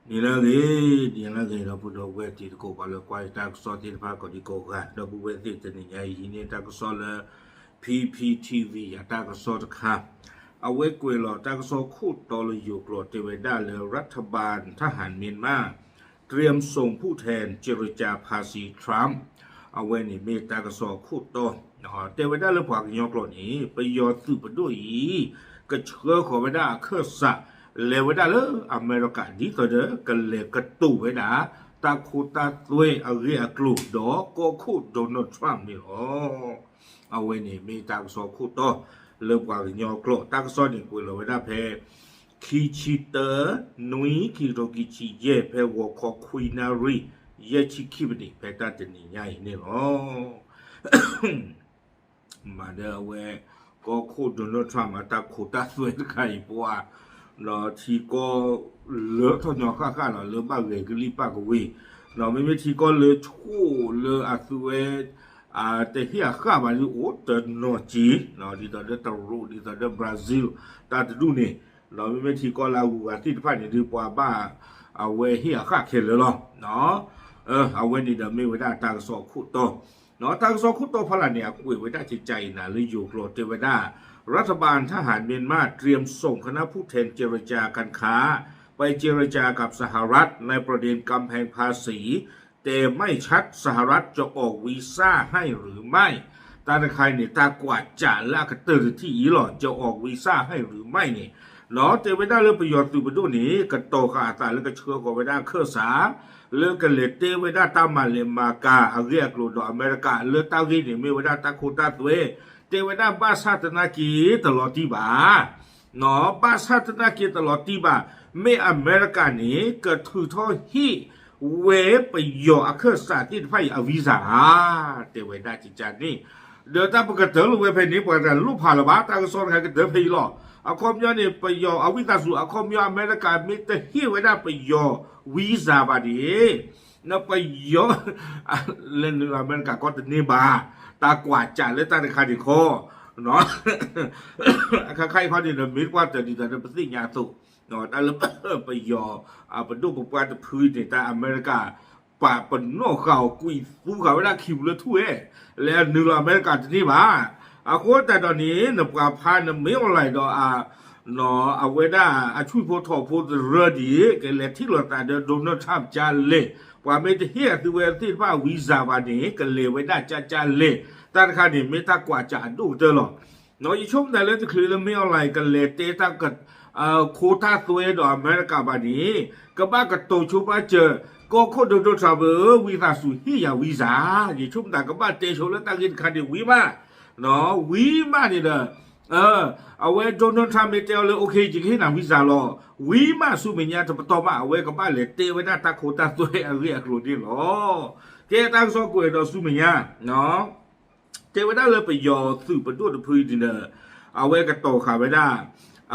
နံၤလၢအဂ့ၤ, နံၤလၢအဂ့ၤ ဒီပုၢ်ဒီဝဲၢ်တံၤသကိး ပှၤလၢကွၢ်ယတၢ်ကစီၣ်သ့ၣ်တဖၣ်ကိးဒံကိးဂၤ, ဒီပုၢ်ဝဲၢ်သ့ၣ်တနံၤညါအံၤ ဟံးန့ၢ်တၢ်ကစီၣ်လၢ P P T V အတၢ်ကစီၣ်တခါ, အဝဲကွဲးလီၤတၢ်ကစီၣ်ခိၣ်တီလၢယိၤကျိာ် တဲဝဲဒၣ်လၢ รัฐบาลทหารเมียนมา เตรียมส่งผู้แทนเจรจาภาษี Trump အဝဲန့ၣ်မ့ၢ်တၢ်ကစီၣ်ခိၣ်တီ, တဲဝဲဒၣ်လၢပှၤကညီကျိာ်န့ၣ် ပယီၤသုးပဒိၣ်အံၤ ကဆှၢဃီၤဝဲဒၣ်အခၢၣ်စး လဲၤဝဲဒၣ်လၢအမဲရကၤ ဒ်သိးဒီးကလဲၤကတိၤဝဲဒၣ် တၢ်ခိတၢ်သွဲအဂ့ၢ်အကျိၤ ဒီးကီၢ်ခိၣ် Donald Trump န့ၣ်လီၤ. အဝဲန့ၣ်မ့ၢ်တၢ်ကစီၣ်ခိၣ်တီ လၢပှၤကညီကျိာ် တၢ်ကစီၣ်န့ၣ်ကွဲးလီၤဝဲဒၣ်ဖဲ ခံဆံတၢ နွံ ခံကထိခံဆံယဲၢ် ဖဲဂီၤခီခွံနၣ်ရံၣ် ယဲၢ်ဆံခံမံးနံး ဖဲတၢ်တနံၤညါအံၤန့ၣ်လီၤ. မၤဒီးအဝဲ ကီၢ်ခိၣ် Donald Trump အတၢ်ခိတၢ်သွဲတခါအံၤပှၤ ဒီးထံကီၢ်လၢထီၣ်ညီဃၣ်ဃၣ်လီၤ လၢဘၣ်ဂဲၤကလံၣ်ပၣ်ကဝ့ၤ, ဒီးမ့မ့ၢ်ထံကီၢ်လၢဆိၣ်လၢအသုဝဲ တဟ့ၣ်အဃၣ်ဘၣ်ဒ်အိၣ်တနီၤစ့ၤ, ဒ်သိးဒီးတရူး ဒ်သိးဒီး Brazil တၢ်တဒူၣ်န့ၣ်, ဒီးမ့မ့ၢ်ထံကီၢ်လၢအဂုၤအဂၤသ့ၣ်တဖၣ်န့ၣ်ဒုး ပှၤဘၣ်အဝဲဟ့ၣ်အဃၣ်ခဲလၢာ်လီၤ. အဝဲန့ၣ်ဒီးမ့ၢ်ဝဲဒၣ်တၢ်ကစီၣ်ခိၣ်တီ တၢ်ကစီၣ်ခိၣ်တီဖီလာ်န့ၣ် အကွဲးဝဲဒၣ်ကကးအံၤနၤလၢယိၤကျိာ်တဲဝဲဒၣ် รัฐบาลทหารเมียนมาเตรียมส่งคณะผู้แทนเจรจากันค่ะ ไปเจรจากับสหรัฐในประเด็นกำแพงภาษี แต่ไม่ชัดสหรัฐจะออกวีซ่าให้หรือไม่ တၢ်တခါအံၤန့ၣ် တၢ်ကွၢ်စးလၢအကတၢၢ်တထံၣ်အံၤလီၤ จะออกวีซ่าให้หรือไม่န့ၣ်, ဒီးတဲဝဲဒၣ်လၢပယီၤသုးပဒိၣ်န့ၣ် ကတီၤဃာ်အသးလၢကဆှၢဃီၤဝဲဒၣ်အခၢၣ်စး လၢကလဲၤတဲဝဲဒၣ်တၢ်မၤလဲၤမၤကၤအဂ့ၢ်အကျိၤဒီးအမဲရကၤ လၢတၢ်ဂ့ၢ်န့ၣ်မ့ၢ်ဝဲဒၣ်တၢ်ခိတၢ်သွဲ, တဲဝဲဒၣ်ဘၣ်ဆၣ်သနာ်က့တလီၤတံၢ်ဘၣ် ဘၣ်ဆၣ်သနာ်က့တလီၤတံၢ်ဘၣ်, မ့ၢ်အမဲရကၤန့ၣ် ကထုးထီၣ်ဟ့ၣ်ဝဲပယီၤအခၢၣ်စးသ့ၣ်တဖၣ်အံၤအ visa ဧါ, တဲဝဲဒၣ်ကကးန့ၣ်, ဒီးတၢ်ပကတၢၢ်လိာ်ဝဲဖဲန့ၣ် ပှၤတလိၣ်ဖးလၢၤဘၣ် တၢ်ကစီၣ်တခါကတၢၢ်ဖဲအံၤလီၤ. အခီပညီန့ၣ် ပယီၤအဝံသးစူၤ အခီပညီအမဲရကၤမ့ၢ်တဟ့ၣ်ဝဲဒၣ်ပယီၤ visa ဘၣ်န့ၣ် နပယီၤ လၢနုာ်လီၤအမဲရကၤကီၢ်တန့ၢ်ဘၣ်, တၢ်ကွၢ်စးလၢတၢ်တခါန့ၣ်ခီ အခါခါအံၤခီန့ၣ်ဒီး မ့ၢ်တကွၢ်တၢၢ်ဒ်သိးဒီးပသ့ၣ်ညါအသိး, တၢ်လၢပယီၤ ပဒိၣ်ပပှၢ်တဖုန့ၣ် တၢ်အမဲရကၤ ပာ်ပနီၣ်ဃာ်အီၤကွံာ်သူဃာ်ဝဲဒၣ်ခံပူၤလၢထူၣ်ဝဲ, လၢအနုာ်လီၤအမဲရကၤတန့ၢ်ဘၣ်. အဃိသတးဒီးန့ၣ် နပှၤဖးနမ့ၢ်အီၣ်လဲၣ်ဒီး အဝဲဒၣ်အဆူၣ်ဖိထီၣ်ဖိတရၢဒံး ကလဲၤထံၣ်လိာ်သးဒီး Donald Trump ကလဲၣ်, ပှၤမ့ၢ်တဟ့ၣ်အသုဝဲသ့ၣ်တဖၣ် visa ဘၣ်န့ၣ် ကလဲၤဝဲဒၣ်ကကးလဲၣ်, တၢ်တခါန့ၣ် မ့ၢ်တၢ်ကွၢ်စးအဒိၣ်ကတၢၢ်လီၤ. ယဆိကမိၣ်သးလၢတချုးလၢမ့ၢ်အီၣ်လဲၣ် ကလဲၤတဲတၢ် ခိတၢ်သွဲဒီးအမဲရကၤဘၣ်န့ၣ် ကဘၣ်ကတိၤဆိပာ်စၢၤ ကီၢ်ခိၣ် Donald Trump ဧၢ ဝံသးစူၤဟ့ၣ်ယၤ visa, ယဆိကမိၣ်သးကဘၣ်တဲဆိလၢတၢ်ဂ့ၢ်တခါန့ၣ်ဝံၤမး, ဝံၤမးန့ၣ်ဒီး အဝဲ Donald Trump မ့ၢ်တဲအီၤလၢ okay ယကဟ့ၣ်နၤ visa လီၤ, ဝံၤမးဆူမဲာ်ညါတပတီၢ်မး အဝဲကဘၣ်လဲၤတဲဝဲဒၣ်တၢ်ခိတၢ်သွဲအဂ့ၢ်အကျိၤန့ၣ်လီၤ. ကဲတၢ်ကစီၣ်ကွဲးဒီးဆူမဲာ်ညါ တဲဝဲဒၣ်လၢပယီၤသုးပဒိၣ်တဖုအံၤန့ၣ်ဒီး အဝဲကတီၤဃာ်ဝဲဒၣ်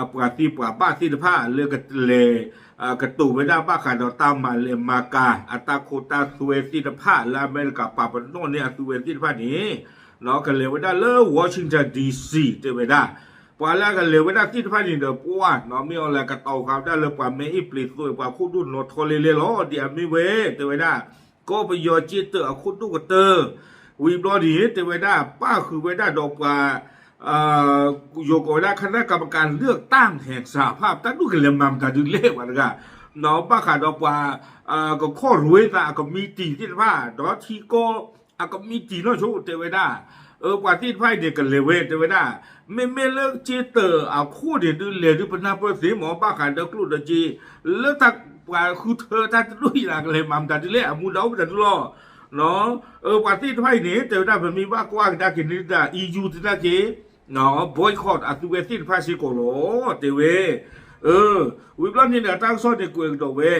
အပှၤသ့ပှၤဘၣ်သ့ၣ်တဖၣ်လၢကလဲၤ ကတိၤဝဲဒၣ်ဘၣ်ဃးဒီးတၢ်မၤလဲၤမၤကၤ အတၢ်ခိတၢ်သွဲသ့ၣ်တဖၣ်လၢအမဲရကၤပာ်ပနီၣ်န့ၢ်အသုဝဲသ့ၣ်တဖၣ်န့ၣ် ကလဲၤဝဲဒၣ်လၢ Washington D C တဲဝဲဒၣ်, ပှၤလၢအကလဲၤဝဲဒၣ်သ့ၣ်တဖၣ်န့ၣ်ဒီး ပှၤနီၢ်မ့ၢ်အီၣ်လဲၣ်ကတီၤဃာ်ဝဲဒၣ်လၢပှၤမဲအ့ၣ်ပျ့ၤသွဲ ပှၤခိၣ်ဒိၣ်နီၢ်ထီလဲလဲလီၤ ဒ်အမ့ၢ်ဝဲ တဲဝဲဒၣ် ကီၢ်ပယီၤက့တၢးအခိၣ်ဒိၣ်ကတၢၢ်, ဝံၤဘျီန့ၣ် တဲဝဲဒၣ် ပၣ်ဃုာ်ဝဲဒၣ်ဒီးပှၤ ယိၤကိးဝဲဒၣ် คณะกรรมการเลือกตั้งแห่งสหภาพ တၢ်ဒူၣ်ကလဲၤမၤမတၤဒုလဲၣ်ပှၤတဂၤ, ဘၣ်ဃးဒီးပှၤ ကခီၣ်ရွ့သးအကမံးတံာ်သ့ၣ်တဖၣ် ဒီးထံကီၢ်အကမံးတံာ်နီၢ်ဆိတဲဝဲဒၣ်, ပှၤသ့ၣ်တဖၣ်အံၤန့ၣ် ကလဲၤဝဲတဲဝဲဒၣ်, မ့မ့ၢ်လၢက့တၢးအခိၣ်န့ၣ်ဒုးလဲၤဒုးပနၢ်ပၢၢ်သ့မ့ၢ် ဘၣ်ဃးဒီးကျိၣ်ဒီးစ့ လၢတၢ်ပှၤဃုထၢတၢ်တဒူၣ်အံၤန့ၣ် ကလဲၤမၤမတၤဒုလဲၣ် အမူဒါအိၣ်မတၤဒုလီၤ. ပှၤသ့ၣ်တဖၣ်အံၤန့ၣ် တဲဝဲဒၣ် ပမ့ၢ်ဘၣ်ကွၢ်ကဒါက့ၤန့ၣ်ဒၣ် E U သနာ်က့ boycott အသုဝဲသ့ၣ်တဖၣ်စ့ၢ်ကီးလီၤ တဲဝဲ. ဝံၤဘျီန့ၣ်ဒီး တၢ်ကစီၣ်န့ၣ်ကွဲးကဒီးဝဲ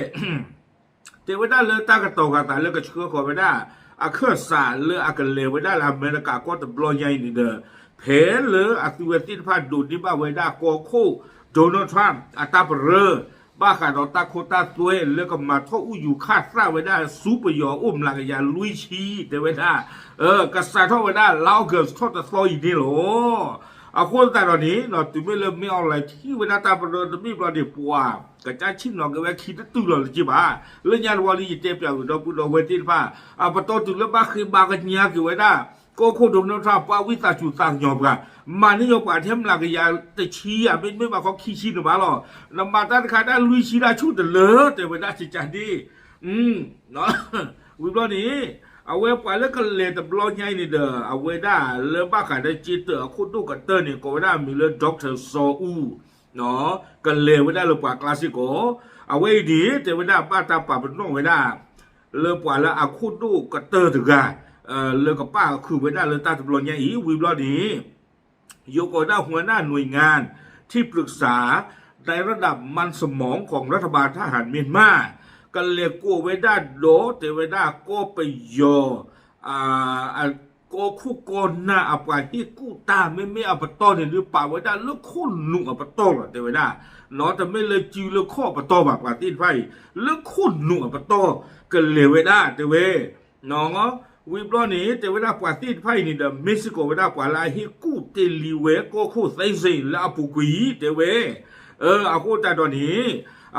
တဲဝဲဒၣ်လၢတၢ်ကတီၤဃာ်သးလၢကဆှၢဃီၤဝဲဒၣ် အခၢၣ်စးလၢအကလဲၤဝဲဒၣ်လၢအမဲရကၤကီၢ်တဘျီညါအံၤန့ၣ်ဒီး ဖဲလၢအသုဝဲသ့ၣ်တဖၣ်ဒိးန့ၢ်ဘၣ်ဝဲဒၣ်ကီၢ်ခိၣ် Donald Trump အတၢ်ပရၢ ဘၣ်ဃးဒီးတၢ်ခိတၢ်သွဲလၢကမၤထီၣ်အူယူၤခၣ်သၣ်ဝဲဒၣ်ဆူပယီၤအိၣ်မျးကယၤလွံၢ်ဆံ တဲဝဲဒၣ် ကစးထီၣ်ဝဲဒၣ်လါ August ထီၣ်တသီအံၤန့ၣ်လီၤ. အဃိသတးဒီးန့ၣ် တုၤမ့ၢ်လၢ မင်းအောင်လှိုင် ထံၣ်ဝဲဒၣ်တၢ်ပရၢတဘ့ၣ်ဘျီန့ၣ် ပှၤကစၢ်ဆ့ၣ်နီၤက့ၤဝဲခံတတုၤလီၤလၢၤက့ဘၣ်. လၢညါတဝီလံ ယတဲပၠးဝံၤဒီပုၢ်ဒီဝဲၢ်သ့ၣ်တဖၣ် အပတီၢ်တုၤလၢဘၣ်ဃ့ဘါကညါက့ၤဝဲဒၣ် ကီၢ်ခိၣ် Donald Trump ပှၤဝံသးစူၤသးကညီၤပှၤ မၤန့ၢ်ညီပှၤထဲမျးကယၤတဆံဧါ မ့တမ့ၢ်ဘၣ်ခီခံဆံန့ၣ်ဘၣ်လီၤ. နမၤတၢ်တခါဒၣ်လွံၢ်ဆံဒၣ်ဆူၣ်တလၢ တဲဝဲဒၣ်ကကန့ၣ် ဝံၤဘျီန့ၣ် အဝဲပှၤလၢကလဲၤတဘျီညါအံၤန့ၣ်ဒီး အဝဲဒၣ်လၢဘၣ်ဃးဒီးက့တၢၢ်အခိၣ်ဒိၣ်ကတၢၢ်န့ၣ် ကိးဝဲဒၣ်အမံၤလၢ Doctor စီၤအူ ကလဲၤဝဲဒၣ်လၢပှၤကျါစ့ၢ်ကီး. အဝဲအံၤန့ၣ် တဲဝဲဒၣ်ဘၣ်တၢ်ပာ်ပနီၣ်ဝဲဒၣ် လၢပှၤလၢအခိၣ်ဒိၣ်ကတၢၢ်တဂၤ လၢကပာ်ဃုာ်ဝဲဒၣ်လၢတၢ်တဘျီညါအံၤ ဝံၤဘျီန့ၣ် ယိၤကိးဒၣ် หัวหน้าหน่วยงาน ที่ปรึกษา ในระดับมันสมอง ของรัฐบาลทหารเมียนมา ကလဲၤကိးဝဲဒၣ်ဒီး တဲဝဲဒၣ်ကီၢ်ပယီၤ ကီၢ်ခိၣ်ကီၢ်နၢ်အပှၤဟ့ၣ်ကူၣ်တၢ် မ့မ့ၢ်အပတီၢ်န့ၣ်ဒုး ပာ်ဝဲဒၣ်လၢခိၣ်နူာ်အပတီၢ်လီၤ တဲဝဲဒၣ်. တမ့ၢ်လၢစုလၢခီၣ်အပတီၢ်ဘၣ် ပှၤသ့ၣ်တဖၣ်အံၤ လၢခိၣ်နူာ်အပတီၢ် ကလဲၤဝဲဒၣ် တဲဝဲ ဝံၤဘျီန့ၣ် တဲဝဲဒၣ်ပှၤသ့ၣ်တဖၣ်အံၤန့ၣ်ဒီး မ့ၢ်စ့ၢ်ကီးဝဲဒၣ်ပှၤလၢအဟ့ၣ်ကူၣ်တ့ၢ်လံဝဲကီၢ်ခိၣ်သဲစ့ၤလၢအပူၤကွံာ် တဲဝဲ. အဃိသတးဒီးန့ၣ်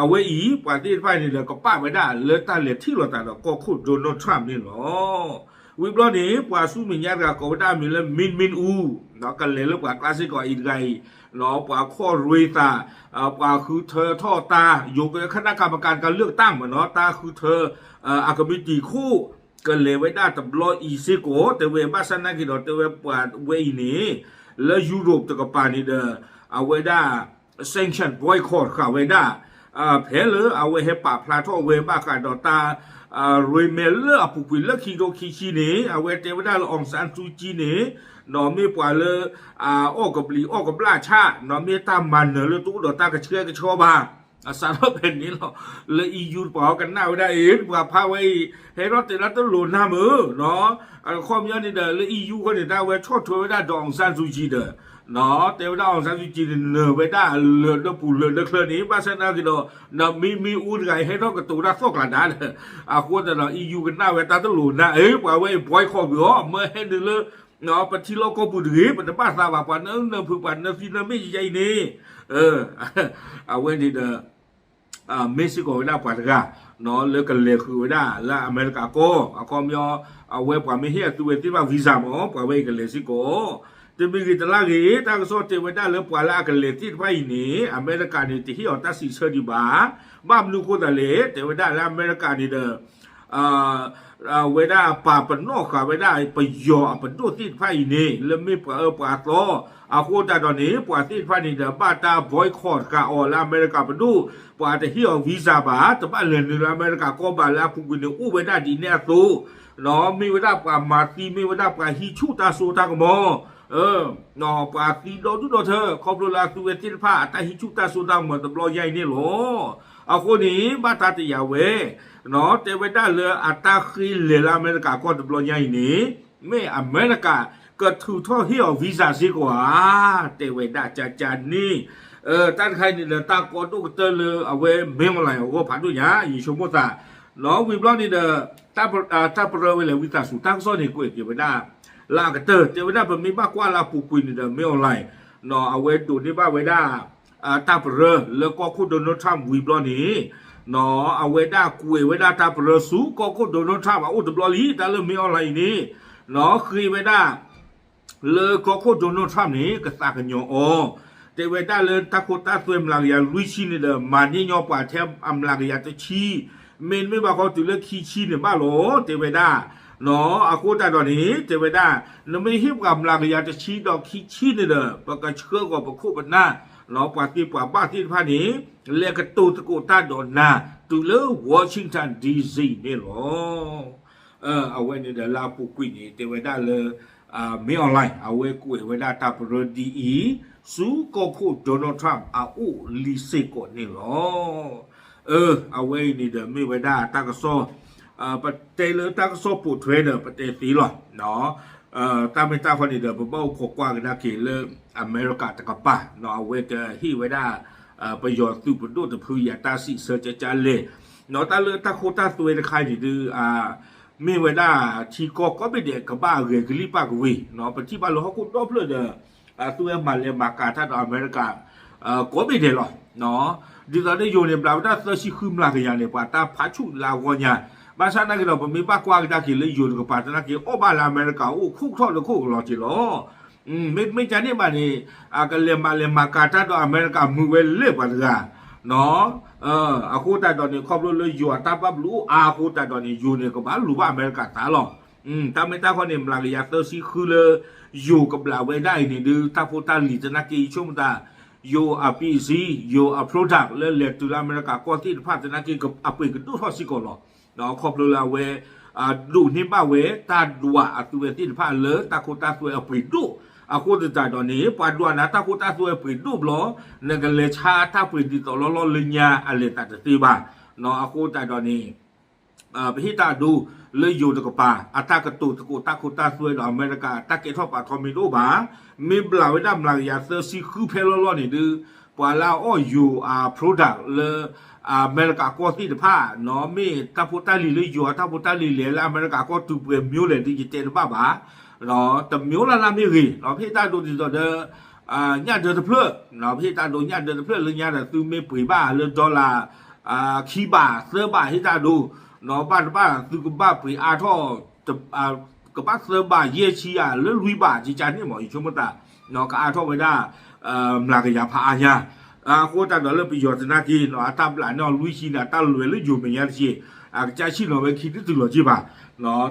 အဝဲအံၤ ပှၤသ့ၣ်တဖၣ်အံၤန့ၣ်ဒီး ကပာ်ဝဲဒၣ်လၢတၢ်လဲၤထံၣ်လိာ်သးဒီးကီၢ်ခိၣ် Donald Trump န့ၣ်လီၤ. ဝံၤဘျီန့ၣ် ပှၤဆူမဲာ်ညါတဂၤကိးဝဲဒၣ်အမံၤလၢ Min Min Aung ကလဲၤလၢပှၤကျါစ့ၢ်ကီးအံၤတဂၤအံၤ ပှၤခီၣ်ရ့သး ပှၤဃုထၢထီၣ်တၢ် ယိၤက คณะกรรมการการเลือกตั้ง မ့ၢ်နီၤ တၢ်ဃုထၢ အကမံးတံာ်ခိၣ် ကလဲၤဝဲဒၣ်တဘျီအံၤစ့ၢ်ကီး တဲဝဲ ဘၣ်ဆၣ်နာ်က့ဒီး တဲဝဲပှၤဝဲအံၤန့ၣ် လၢယူရိးတကပၤန့ၣ်ဒီး အဝဲဒၣ် sanction boycott ဃာ်ဝဲဒၣ် ဖဲလၢအဝဲဟဲပာ်ဖျါထီၣ်ဝဲဘၣ်ဃးဒီးတၢ် ရ့မဲလၢအပူၤကွံာ်လၢခံကထိခံဆံန့ၣ် အဝဲတဲဝဲဒၣ်လၢ အောင်ဆန်းစုကြည် န့ၣ် ဒီးမ့ၢ်ပှၤလၢ အအီၣ်ကဘျံးအီၣ်ကဘျၣ်ဆၣ် ဒီးမ့ၢ်တၢ်မၤနၢၤလၢတအိၣ်ဒီးတၢ်ကဆှဲကဆှီဘၣ် အစးထီၣ်ဖဲန့ၣ်လီၤ. လၢ E U တပှၤကနၣ်ဝဲဒၣ်အံၤ ပှၤဖးဝဲအံၤ ဟဲထီၣ်တဲဒၣ်တလိၣ်နၢ်မုာ် အခီပညီန့ၣ်ဒီး လၢ E U ဃီန့ၣ် တၢ်ဝဲဆီၣ်ထွဲဝဲဒၣ်ဒီး အောင်ဆန်းစုကြည် ဒီး တဲဝဲဒၣ် အောင်ဆန်းစုကြည် န့ၣ် နၢၤဝဲဒၣ်လၢာ်လၢပူၤလၢာ်လၢချၢန့ၣ် ဘၣ်ဆၣ်နာ်က့ဒီး ဒီး Min Min Aung တဂၤအံၤ ဟဲထီၣ်ကတိၤတၢ်သီၣ်ကျါဒါဒီး အဃိသတးဒီး E U ကနၣ်ဝဲတၢ်တလိၣ်နၢ် အ့ ပှၤဝဲအံၤ boycott ဝံၤအီၤ မၢဟဲနုာ်လၢ ပထံလီၢ်ကီၢ်ပူၤတဂ့ၤ ပတဘၣ်သးဘၣ် ပှၤနၢနၢဖုး ပှၤနၢသံနၢမ့ၢ်ယယဲအံၤန့ၣ် အဝဲန့ၣ်ဒီး မ့ၢ်စ့ၢ်ကီးဝဲဒၣ်ပှၤတဂၤ လၢကလဲၤဃုာ်ဝဲဒၣ်လၢအမဲရကၤကီၢ် အခီပညီ အဝဲပှၤမ့ၢ်ဟ့ၣ်အသုဝဲသ့ၣ်တဖၣ် visa မ့ၢ် ပှၤဝဲအံၤကလဲၤစ့ၢ်ကီး တမံၤဂ့ၤတလၢ်ဂ့ၤ တၢ်ကစီၣ်တဲဝဲဒၣ်လၢပှၤလၢအကလဲၤသ့ၣ်တဖၣ်အံၤန့ၣ် အမဲရကၤန့ၣ် တဟ့ၣ်အီၤတၢ်စံးဆၢဒံးဘၣ် ဘၣ်မနုၤအဃိသတးလဲၣ် တဲဝဲဒၣ်လၢအမဲရကၤန့ၣ်ဒီး ဝဲဒၣ်ပာ်ပနီၣ်ဃာ်ဝဲဒၣ်ပယီၤအပဒိၣ်သ့ၣ်တဖၣ်အံၤန့ၣ် လၢမ့ၢ်ပှၤအၢပှၤသီ အဃိသတးဒီးန့ၣ် ပှၤသ့ၣ်တဖၣ်န့ၣ်ဒီး ဘၣ်တၢ် boycott ဃာ်အီၤလၢအမဲရကၤပဒိၣ် ပှၤတဟ့ၣ်အီၤ visa ဘၣ် တဘၣ်လဲၤနုာ်လၢအမဲရကၤကီၢ်ဘၣ် လၢအပူၤကွံာ်န့ၣ် အိၣ်ဝဲဒၣ်ဒ်န့ၣ်အသိး မ့ၢ်ဝဲဒၣ်ပှၤမၤသံ မ့ၢ်ဝဲဒၣ်ပှၤဟံးဆူၣ်တၢ်စိတၢ်ကမီၤ ပှၤသံဒီဒူၣ်ဒီထၢ ခီဖျိလၢအသုဝဲသ့ၣ်တဖၣ် အတၢ်ဟံးဆူၣ်တၢ်စိတၢ်ကမီၤတဘျီညါအံၤန့ၣ်လီၤ. အဃိန့ၣ် ဘၣ်တၢ်တယာ်ဝဲ တဲဝဲဒၣ်လၢအတၢ်ဃ့လဲၤလၢအမဲရကၤကီၢ်တဘျီညါအံၤန့ၣ် မ့ၢ်အမဲရကၤကထုးထီၣ်ဟ့ၣ်အီၤ visa စ့ၢ်ကီးဧါ တဲဝဲဒၣ်ကကန့ၣ် တၢ်တခါအံၤန့ၣ်ဒီး တၢ်ကီဒိၣ်ကတၢၢ်လၢအဝဲ မင်းအောင်လှိုင် အဂီၢ်ဖးဒိၣ်ညါ ယဆိကမိၣ်သး ဝံၤဘျီန့ၣ်ဒီး တၢ်ပရၢဝဲလဲၣ် ဝံသးစူၤ တၢ်ကစီၣ်န့ၣ် ကွဲးက့ၤဝဲဒၣ် လၢအကတၢၢ် တဲဝဲဒၣ် ပမ့ၢ်ဘၣ်ကွၢ်လၢအပူၤကွံာ်န့ၣ်ဒီး မင်းအောင်လှိုင် အဝဲဒိးန့ၢ်ဘၣ်ဝဲဒၣ် တၢ်ပရၢလၢကီၢ်ခိၣ် Donald Trump ဝံၤဘျီန့ၣ် အဝဲဒၣ်ကွဲးဝဲဒၣ်တၢ်ပရၢဆူကီၢ်ခိၣ် Donald Trump အအိၣ်တဘျီလံ တၢ်လၢ မင်းအောင်လှိုင် အံၤန့ၣ် ဃ့ဝဲဒၣ် လၢကီၢ်ခိၣ် Donald Trump န့ၣ် ကသးကညီၤအီၤ တဲဝဲဒၣ်လၢတၢ်ခိတၢ်သွဲမျးကယၤလွံၢ်ဆံန့ၣ်ဒီး မၤန့ၢ်ညီပှၤထဲအမျးကယၤတဆံ မ့တမ့ၢ်ဘၣ်ဃီတုၤလၢခံဆံန့ၣ်ဘၣ်လီၤ တဲဝဲဒၣ် အဃိသတးဒီးန့ၣ် တဲဝဲဒၣ် နမ့ၢ်ဟ့ၣ်ပှၤမျးကယၤတဆံဒီးခံဆံန့ၣ်ဒီး ပကဆှၢဃီၤပခိၣ်ပနၢ် ပှၤသ့ပှၤဘၣ်သ့ၣ်တဖၣ်န့ၣ် လဲၤကတိၤသကိးတၢ်ဒီးနၤ တုၤလၢ Washington D C န့ၣ်လီၤ. အဝဲန့ၣ်ဒီးလၢအပူၤကွံာ်န့ၣ် တဲဝဲဒၣ်လၢ မင်းအောင်လှိုင် အဝဲကွဲးဝဲဒၣ်တၢ်ပရၢဒ်အံၤ ဆူကီၢ်ခိၣ် Donald Trump အအိၣ်လံစ့ၢ်ကီးန့ၣ်လီၤ. အဝဲအံၤန့ၣ်ဒီးမ့ၢ်ဝဲဒၣ်တၢ်ကစီၣ် ပတဲလၢတၢ်ကစီၣ်ပိာ်ထွဲဒီး ပတဲသ့လီၤ. တၢ်မ့ၢ်တၢ်ဃီန့ၣ်ဒီး ပဘၣ်အိၣ်ခိးကွၢ်ကဒါက့ၤလၢအမဲရကၤတကပၤ အဝဲကဟ့ၣ်ဝဲဒၣ် ပယီၤသုးပဒိၣ်တဖုအံၤအတၢ်စံးဆၢကကလဲၣ် တၢ်လၢတၢ်ခိတၢ်သွဲတခါအံၤန့ၣ်ဒုး မ့ၢ်ဝဲဒၣ်ထံကီၢ်ကိးဘ့ၣ်ဒဲးကဘၣ်အဂဲၤကလံၣ်ပၣ်ကဝ့ၤ ပထံၣ်ဘၣ်လၢဟီၣ်ခိၣ်ဒီဖျၢၣ်ဒီး အသုဝဲမၤလဲၤမၤကၤတၢ်ဒီးအမဲရကၤ ကိးဘ့ၣ်ဒဲးလီၤ. ဒ်သိးလၢယိၤန့ၣ် ဘျးဝဲဒၣ်သၢဆံဃုမျးကယၤန့ၣ် ပှၤတၢ်ဖးဆူၣ်လၢအဂီၢ်ညါ, ဘၣ်ဆၣ်သနာ်က့ဒီး ပမ့ၢ်ဘၣ်ကွၢ်ကဒါက့ၤလၢယိၤတကပၤသနာ်က့ အီၣ်ဘၣ်လၢအမဲရကၤအိၣ်ခိၣ်ထီၣ်လၢခိၣ်ကလီၤက့ၤလီၤ. မ့တမ့ၢ်ကန့ၣ်ဘၣ်န့ၣ် အကလဲၤမၤလဲၤမၤကၤတၢ်ဒီးအမဲရကၤမုာ်ဝဲလဲၣ်ပှၤတဂၤ အဃိသတးဒီးန့ၣ် ခီဖျိလၢယိၤအတၢ်ဘၣ်ဘျုးအိၣ်အါအဃိသတးဒီးန့ၣ် ယိၤန့ၣ်ကဘၣ်လူၤဘၣ်အမဲရကၤသးလီၤ. တၢ်မ့ၢ်တၢ်ခီန့ၣ် မျးကယၤသၢဆံဃုလၢ ယိၤကဘျးဝဲဒၣ်အံၤန့ၣ်ဒုး တၢ်ဖိတၢ်လံၤသနာ်က့ ယဆိကမိၣ်သး ယိၤအ ပီအ့ၣ်စံ ယိၤအ product လၢလဲၤတုၤလၢအမဲရကၤကီၢ်သ့ၣ်တဖၣ်သနာ်က့ အပှ့ၤကဒိၣ်ထီၣ်စ့ၢ်ကီးလီၤ. ခီဖျိလၢအဝဲ ဒိးန့ၢ်ဘၣ်ဝဲတၢ်ဒွးအသုဝဲသ့ၣ်တဖၣ်လၢတၢ်ခိတၢ်သွဲအပှ့ၤဒိၣ်, အဃိသတးဒီးန့ၣ် ပှၤဒွးနၤတၢ်ခိတၢ်သွဲအပှ့ၤဒိၣ်ဘျီ နကလဲၤဆါတၢ်ပှ့ၤဒ်သိးလီၢ်လီၢ်လၢညါအလဲၤသးတသ့ဘၣ်. အဃိသတးဒီးန့ၣ် ပဟ့ၣ်တၢ်ဒိလၢယိၤတကပၤ အတၢ်ကတိၤသကိးတၢ်ခိတၢ်သွဲဒီးအမဲရကၤ တၢ်ကဲထီၣ်ပာ်ထီမ့ၢ်တအိၣ်ဘၣ်, မ့ၢ်ဘျးဝဲဒၣ်မျးကယၤသၢဆံဃုဖဲလီၢ်လီၢ်န့ၣ်ဒုး ပှၤလၢအအီၣ်ယိၤအ product လၢ အမဲရကၤကီၢ်သ့ၣ်တဖၣ် မ့ၢ်တၢ်ဖိတၢ်လံၤလၢယိၤအတၢ်ဖိတၢ်လံၤလဲၤလၢအမဲရကၤကီၢ်တုၤပှဲၤမံၤလဲၣ်ဒုး ယတဲတဘၣ်ဘၣ်. တမံၤလၢ်လၢ်မ့ၢ်ဂ့ၤ ပဟ့ၣ်တၢ်ဒိဒ်သိးဒီး ညၣ်ဒၢတဖျၢၣ် ပဟ့ၣ်တၢ်ဒိညၣ်ဒၢတဖျၢၣ်လၢညါဒီး သုမ့ၢ်ပှ့ၤဘၣ်လၢ dollar ခံဘးသၢဘး ဟ့ၣ်တၢ်ဒိ ဘၣ်တဘၣ် သုကဘၣ်ပှ့ၤအါထီၣ် ကဘၣ်သၢဘးယဲၢ်ဆံဧါ လၢလွံၢ်ဘး ကကန့ၣ်မး ယဆိကမိၣ်သး ကအါထီၣ်ဝဲဒၣ် မျးကယၤဖးအါညါ. အဃိသတးဒီးလၢပယီၤသနာ်က့ အတၢ်ဘျးန့ၢ်အီၤလွံၢ်ဆံန့ၣ် အတၢ်လဲၤလၢယိၤမဲာ်ညါတက့ၢ် အကစၢ်ဆံၣ်နီၤဝဲခံတတုၤလီၤက့ၢ်ဘၣ်.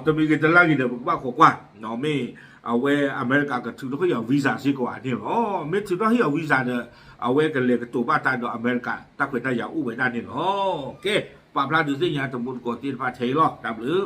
တမံၤဂ့ၤတလါဂ့ၤဒီး ပကဘၣ်ခိးကွၢ် မ့ၢ်အဝဲအမဲရကၤကထုးထီၣ်ဟ့ၣ်အီၤ visa စ့ၢ်ကီးဧါန့ၣ်လီၤ. မ့ၢ်ထုးထီၣ်ဟ့ၣ်အီၤ visa ဒီး အဝဲကလဲၤကတိၤဘၣ်တၢ်ဒီးအမဲရကၤ တၢ်ခွဲးတၢ်ယာ်အိၣ်ဝဲဒၣ်န့ၣ်လီၤ. ကဲ ပာ်ဖျါဒုးသ့ၣ်ညါတမူတကိးသ့ၣ်တဖၣ်ထဲအံၤလီၤ. တၢ်ဘျုး